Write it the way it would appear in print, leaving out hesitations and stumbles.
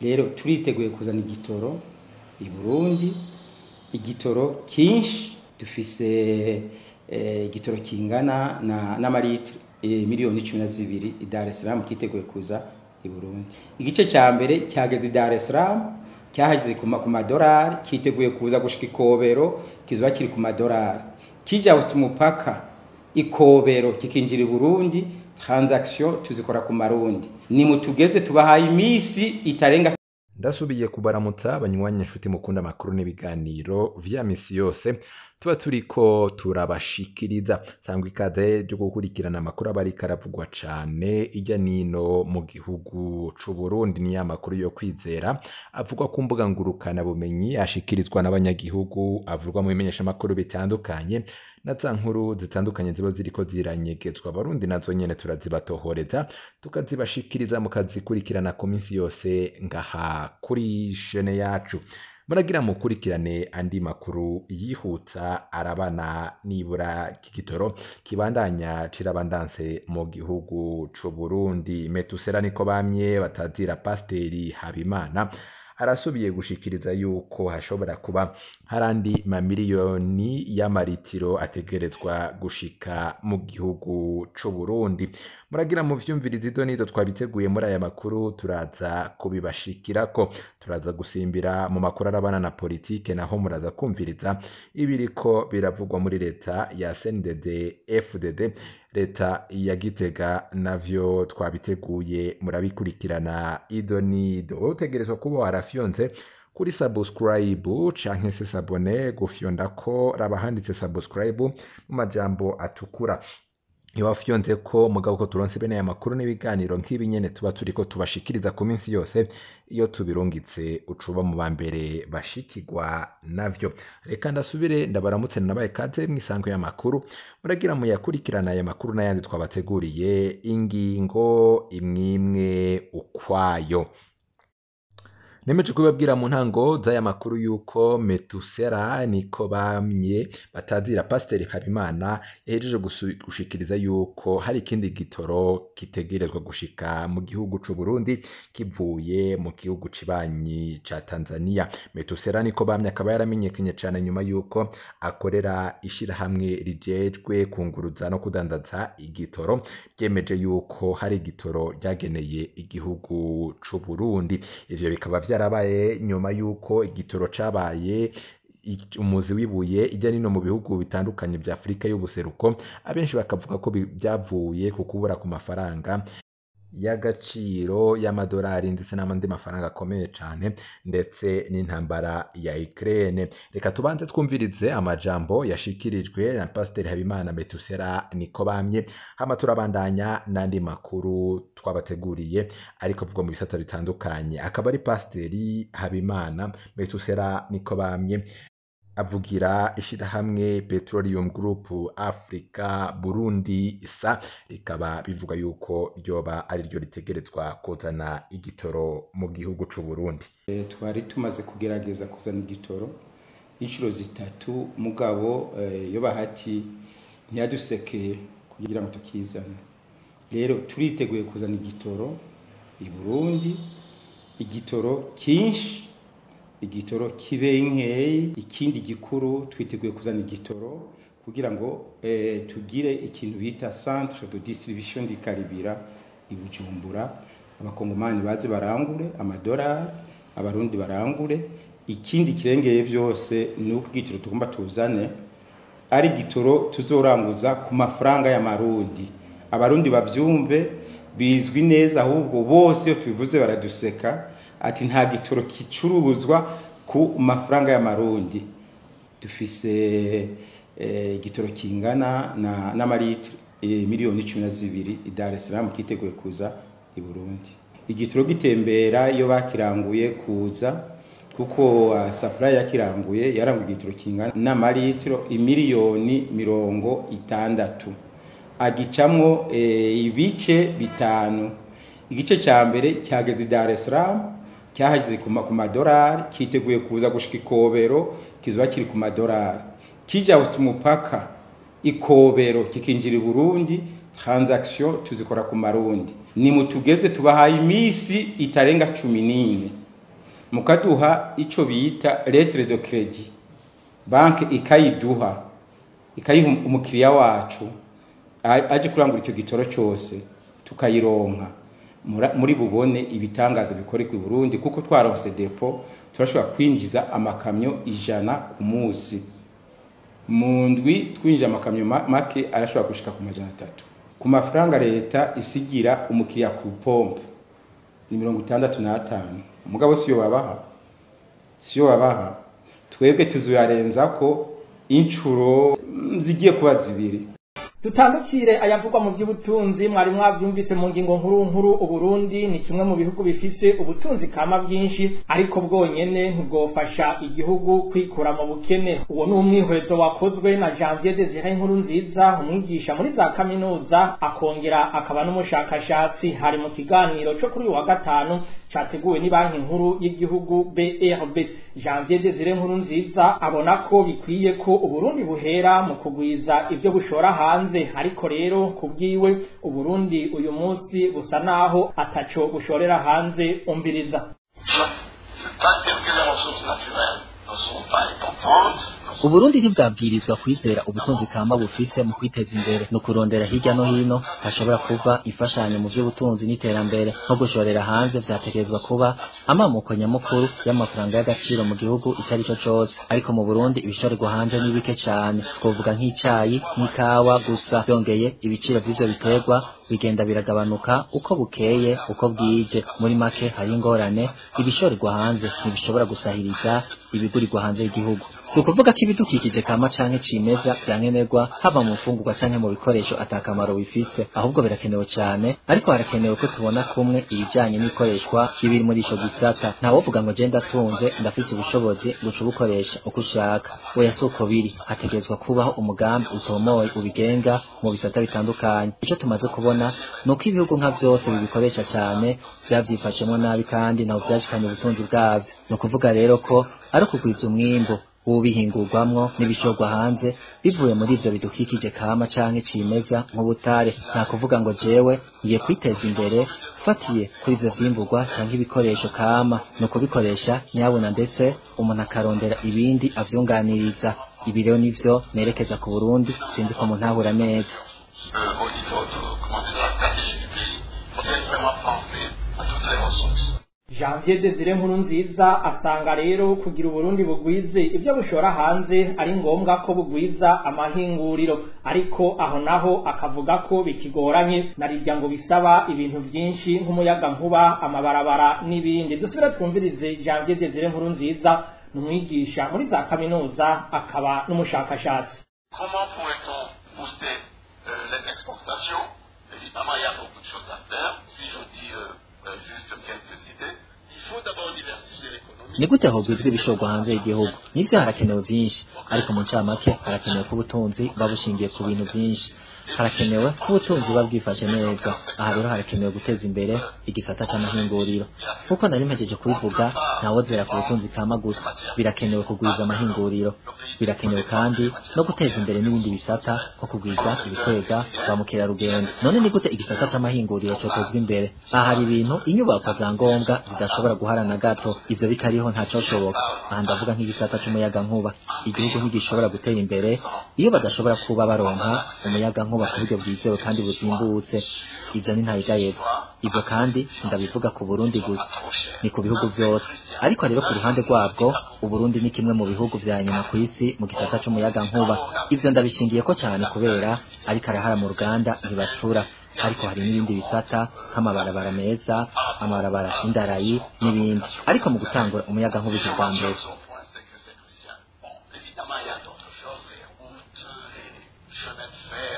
Rero turiteguye kuzana igitoro i Burundi, igitoro kinshi dufise, igitoro kingana n'amaritiro miliyoni 12 i Dar es Salaam kiteguye kuza i Burundi. Igice ca mbere cyageze i Dar es Salaam, cyahageze ku madolari, kiteguye kuza gushika Ikobero, kizoba kiri ku madolari. Kijabutse umupaka Ikobero kikinjira i Burundi, transaction tuzikora ku marundi. Ni mutugeze tubahaye imisi itarenga. Ndasubiye kubaramutsa banywanyi, inshuti mukunda amakuru n'ibiganiro vya misi yose tuba turiko turabashikiriza. Sangwa ikaze ryo gukurikirana amakuru aba ariko aravugwa cane irya nino mu gihugu c'u Burundi. Ni ya makuru yo kwizera avugwa ku mbuga ngurukana bumenyi, ashikirizwa n'abanyagihugu, avugwa mu bimenyeshamakuru bitandukanye, na za nkuru zitandukanye ziba ziriko ziranyegezwa Abarundi, nazo nyene turazibatohoreza tukazibashikiriza mukazikurikirana ku minsi yose ngaha kuri shene yacu. Muragira mukurikirane andi makuru yihuta arabana nibura k'igitoro kibandanya cirabandanse mu gihugu c'u Burundi. Metusera niko bamye batazira Pasiteri Habimana arasubiye gushikiriza yuko hashobora kuba harandi mamiliyoni y'amaritiro ategerezwa gushika mu gihugu c'u Burundi. Muragira mu vyumvirizo ido nido twabiteguye muri aya makuru, turaza kubibashikirako. Turaza gusimbira mu makuru arabana na politike, naho muraza kumviriza ibiriko biravugwa muri leta ya CNDD FDD, leta ya Gitega, navyo twabiteguye murabikurikirana ido nido. Wowe utegerezwa kuba warafyonze kuri subscribe canke se s'abonner, gufyonda ko raba handitse subscribe mu majambo atukura. Iyo wafyonze ko mugabo ko turonse bene aya makuru n'ibiganiro nk'ibi nyene tuba turiko tubashikiriza ku minsi yose, iyo tubirungitse ucuba mu bambere bashikirwa navyo. Reka ndasubire ndabaramutse, nabaye kaze mw'isango y'amakuru. Muragira muyakurikirana aya makuru n'ayandi twabateguriye, ingingo imwimwe ukwayo. Nemeje kubabwira mu ntango z'aya makuru yuko Metusera niko bamye batazira Pasiteri Habimana yahejeje gushikiriza yuko hari ikindi gitoro kitegerezwa gushika mu gihugu c'u Burundi kivuye mu gihugu cibanyi ca Tanzania. Metusera niko bamye akaba yaramenyekanye cane nyuma yuko akorera ishirahamwe rijejwe kunguruza no kudandaza igitoro, ryemeje yuko hari igitoro ryageneye igihugu c'u Burundi. Ivyo bikaba vyarabaye nyuma yuko igitoro cabaye umuzi w'ibuye ijya nino mu bihugu bitandukanye vya Afurika y'ubuseruko, abenshi bakavuga ko byavuye ku kubura ku mafaranga y'agaciro y'amadolari ndetse n'amandi mafaranga akomeye cane, ndetse n'intambara ya Ukraine. Reka tubanze twumvirize amajambo yashikirijwe na Pasiteri Habimana Metusera niko bamye, hama turabandanya n'andi makuru twabateguriye ariko avugwa mu bisata bitandukanye. Akaba ari Pasiteri Habimana Metusera niko bamye avugira ishirahamwe Petroleum Group Africa Burundi SA, rikaba bivuga yuko ryoba ari ryo ritegerezwa kuzana igitoro mu gihugu c'u Burundi. Twari tumaze kugerageza kuzana igitoro inshuro zitatu, mugabo yo bahati ntiyadusekeye kugira ngo tukizane. Rero turiteguye kuzana igitoro i Burundi, igitoro kinshi, igitoro kibe nkeyi. Ikindi gikuru, twiteguye kuzana igitoro kugira ngo tugire ikintu bita centre de distribution du carburant i Bujumbura, Abakongomani baze barangure amadolari, Abarundi barangure. Ikindi kirengeye byose ni uko igitoro tugomba tuzane ari igitoro tuzoranguza ku mafaranga y'Amarundi. Abarundi bavyumve, bizwi neza, ahubwo bose iyo tubivuze baraduseka, ati nta gitoro kicuruzwa ku mafaranga y'Amarundi. Dufise igitoro kingana n'amaritiro miliyoni 12 i Dar es Salaam kiteguye kuza i Burundi. Igitoro gitembera iyo bakiranguye kuza, kuko supply yakiranguye yaranguye igitoro kingana n'amaritiro imiliyoni 60, agicamwo ibice bitanu. Igice ca mbere cyageze i Dar es Salaam, cyahageze ku madolari, kiteguye kuza gushika Ikobero, kizoba kiri ku madolari. Kijabutse umupaka Ikobero kikinjira i Burundi, transaction tuzikora ku marundi. Ni mutugeze tubahaye imisi itarenga 14. Mukaduha ico bita lettre de crédit, banke ikayiduha, ikayiha umukiriya wacu aje kurangura icyo gitoro cyose, tukayironka, muri bubone ibitangaza bikorerwa i Burundi, kuko twaronse dépôt turashobora kwinjiza amakamyo 100 ku munsi. Mu ndwi twinjije amakamyo make arashobora gushika ku 300. Ku mafaranga leta isigira umukiriya ku pompe ni 65, mugabo siyo babaha, twebwe tuzuyarenza ko incuro zigiye kuba zibiri. Dutandukire ayavugwa mu by'ubutunzi. Mwari mwavyumvise mu ngingo nkuru nkuru, Uburundi ni kimwe mu bihugu bifise ubutunzi kama bwinshi, ariko bwonyene ntibwofasha igihugu kwikura mu bukene. Uwo ni umwihwezo wakozwe na Janvier Desire Nkuru Nziza, umwigisha muri za kaminuza akongera akaba n'umushakashatsi. Hari mu kiganiro co kuri uyu wa gatanu categuwe ni Banki Nkuru y'Igihugu BRB. Janvier Desire Nkuru Nziza abona ko bikwiye ko Uburundi buhera mu kugwiza ivyo bushora hanze, ariko rero kubwiwe Uburundi uyu munsi busa naho ataco bushorera hanze. Umviriza. Pas dire que les ressources naturelles ne sont pas importantes. Uburundi ntibwabwirizwa kwizera ubutunzi kama bufise mu kwiteza imbere no kurondera hirya no hino hashobora kuva imfashanyo mu vy'ubutunzi n'iterambere. Nko gushorera hanze vyategerezwa kuba amamuko nyamukuru y'amafaranga y'agaciro mu gihugu ico ari cyo cose, ariko mu Burundi ibishorerwa hanze ni bike cane. Twovuga nk'icayi n'ikawa gusa. Vyongeye, ibiciro vy'ivyo biterwa bigenda biragabanuka uko bukeye uko bwije. Muri make, hari ingorane: ibishorerwa hanze ntibishobora gusahiriza ibigurirwa hanze y'igihugu. Si ukuvuga ko ibidukikije kama canke cimeza vyankenerwa, haba mu mfungurwa canke mu bikoresho, atakamaro bifise. Ahubwo birakenewe cane, ariko harakenewe ko tubona kumwe ibijanye n'ikoreshwa ry'ibiri muri ico gisata. Ntawovuga ngo je ndatunze, ndafise ubushobozi, guca ubukoresha uko ushaka. Oya, si uko biri. Hategerezwa kubaho umugambi utomoye ubigenga mu bisata bitandukanye. Ico tumaze kubona ni uko ibihugu nka vyose bibikoresha cane vyavyifashemwo nabi, kandi ntaho vyashikanye ubutunzi bwavyo. Ni ukuvuga rero ko ari ukugwiza umwimbu w'ubihingurwamwo n'ibishorwa hanze bivuye muri ivyo bidukikije kama canke cimeza nk'ubutare. Nta kuvuga ngo jewe ngiye kwiteza imbere fatiye kuri ivyo vyimburwa canke ibikoresho kama. Ni ukubikoresha nyabuna, ndetse umuntu akarondera ibindi avyunganiriza. Ibi rero nivyo nerekeza ku Burundi. Sinzi ko muntahura neza. Au niveau de, comment dire, de la stratégie du pays, il faudrait vraiment penser à toutes les ressources. Janvier Desire Nkurunziza asanga rero kugira Uburundi bugwize ibyo bushora hanze ari ngombwa ko bugwiza amahinguriro, ariko aho naho akavuga ko bikigoranye, narirya ngo bisaba ibintu byinshi nk'umuyaga nkuba, amabarabara n'ibindi. Dusubire twumvirize Janvier Desire Nkurunziza, ni umwigisha muri za kaminuza akaba n'umushakashatsi. Comment pourrait-on booster les exportations? Évidemment, il y a beaucoup de choses à faire. Si je dis juste quelques idées, il faut d'abord diversifier l'économie. Ni gute hogwizwa ibishorwa hanze y'igihugu? Nivyo, harakenewe vyinshi, ariko mu ncamake harakenewe ko ubutunzi buba bushingiye ku bintu vyinshi. Harakenewe ko ubutunzi buba bwifashe neza. Aha rero harakenewe guteza imbere igisata c'amahinguriro. Nkuko nari mpejeje kubivuga, ntawozera ku butunzi kama gusa. Birakenewe kugwiza amahinguriro. Birakenewe kandi no guteza imbere n'ibindi bisata, nko kugwiza ibikwega ba mukerarugendo. None ni gute igisata c'amahinguriro cotezwa imbere? Aha hari ibintu, inyubakwa za ngombwa zidashobora guhara na gato. Ivyo bitariho ntacoshoboka. Aha ndavuga nk'igisata c'umuyagankuba. Igihugu ntigishobora gutera imbere iyo badashobora kuba baronka umuyagankuba ku buryo bwizewe kandi buzimbutse. Ivyo ni ntayigayezwa. Ivyo kandi sindabivuga ku Burundi gusa, ni ku bihugu vyose. Ariko rero ku ruhande rwabwo, Uburundi ni kimwe mu bihugu vya nyuma kw'isi mu gisata c'umuyagankuba. Ivyo ndabishingiyeko cane kubera ariko arahara mu ruganda ntibacura. Ariko hari n'ibindi bisata nk'amabarabara meza, amabarabara y'indarayi n'ibindi, ariko mu gutangura umuyagankuba ije bwa mbere. Sur ce point, c'est que c'est crucial. Bon, évidemment, il y a d'autres choses, les routes, les chemins de fer,